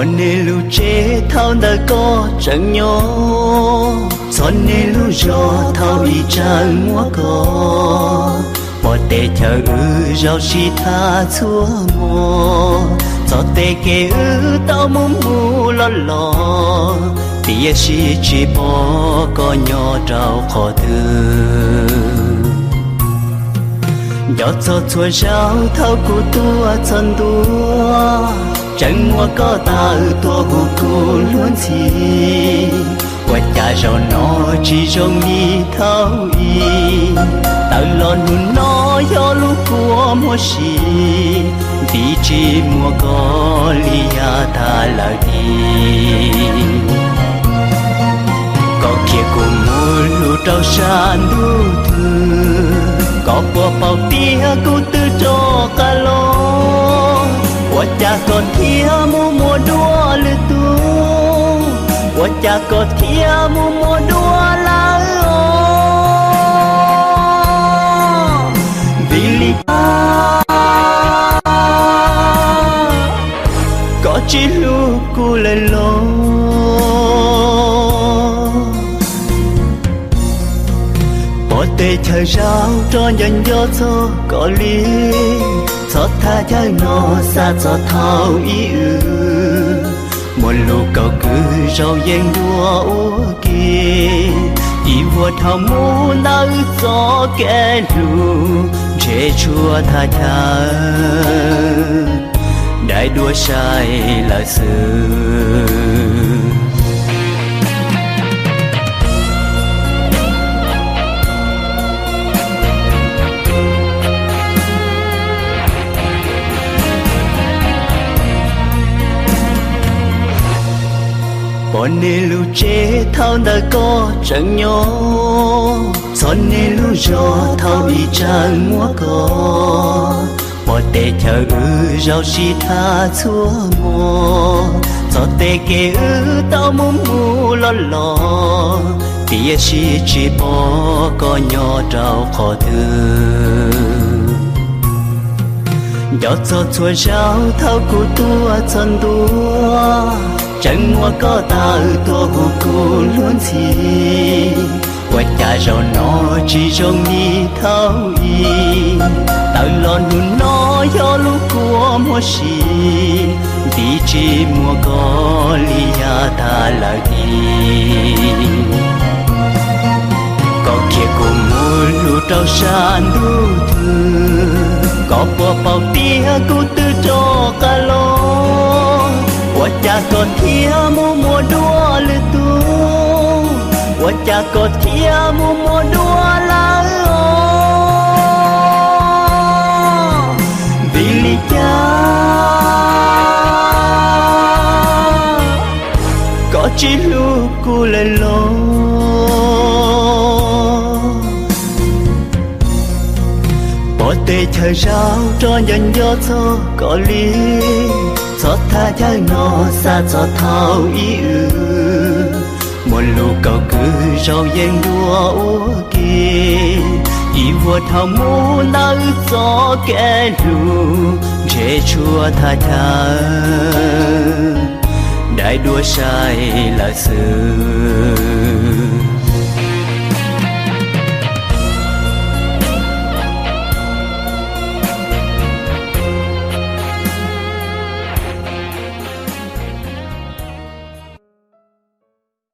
Pom nej lub tsev thaum ntawd koj tseem nyob, txog nej lub zos thaum ub tseem muaj koj. Pom teb chaws wb zoo sib tham txhua hmo, txog tej kev wb tau mus mus los los, tiam sis tsis pom koj nyob rau qhov twg. Nco txog txhua zaus thaum kuv tuaj txog ntua, tseem muab koj tawm tuaj hu kuv luag ntxhi. Ua cas zaum no tsis zoo li thaum ub? Tawm los hnub no yog lub kua muag si, vim tsis muaj koj li yav tas lawm tiag. Koj khiav kuv mus hlub rau sab ntuj twg, koj puas paub tias kuv twb rov qab los? Ua cas koj thiaj mus muaj dua lwm tus? Ua cas koj thiaj mus muaj dua lawm os? Vim li cas koj tsis hlub kuv lawm los? Pom teb chaws zaum rov nco nco txog koj li, txog thaj chaw no xav txog thaum ub wb muaj lub kaum kwv zoo yeej dua ua ke. Ib vuag dhau mus ntawm txoj kev hlub, ntshe tshuav thaj chaw dai dua sai lawm xwb. Pom nej lub tsev thaum ntawd koj tseem nyob, txog nej lub zos thaum ub tseem muaj koj. Pom teb chaws wb zoo sib tham txhua hmo, txog tej kev wb tau mus mus los los, tiam sis tsis pom koj nyob rau qhov twg. Nco txog txhua zaus thaum kuv tuaj txog ntua, tseem muab koj tawm tuaj hu kuv luag ntxhi. Ua cas zaum no tsis zoo li thaum ub? Tawm los hnub no yog lub kua muag si, vim tsis muaj koj li yav tas lawm tiag. Koj khiav kuv mus hlub rau sab ntuj twg, koj puas paub tias kuv twb rov qab los? Ua cas koj thiaj mus muaj dua lwm tus? Ua cas koj thiaj mus muaj dua lawm os? Vim li cas koj tsis hlub kuv lawm los? Pom teb chaws zaum rov nco nco txog koj li, txog thaj chaw no xav txog thaum ub wb muaj lub kaum kwv zoo yeej dua ua ke. Ib vuag dhau mus ntawm txoj kev hlub, ntshe tshuav thaj chaw dai dua sai lawm xwb.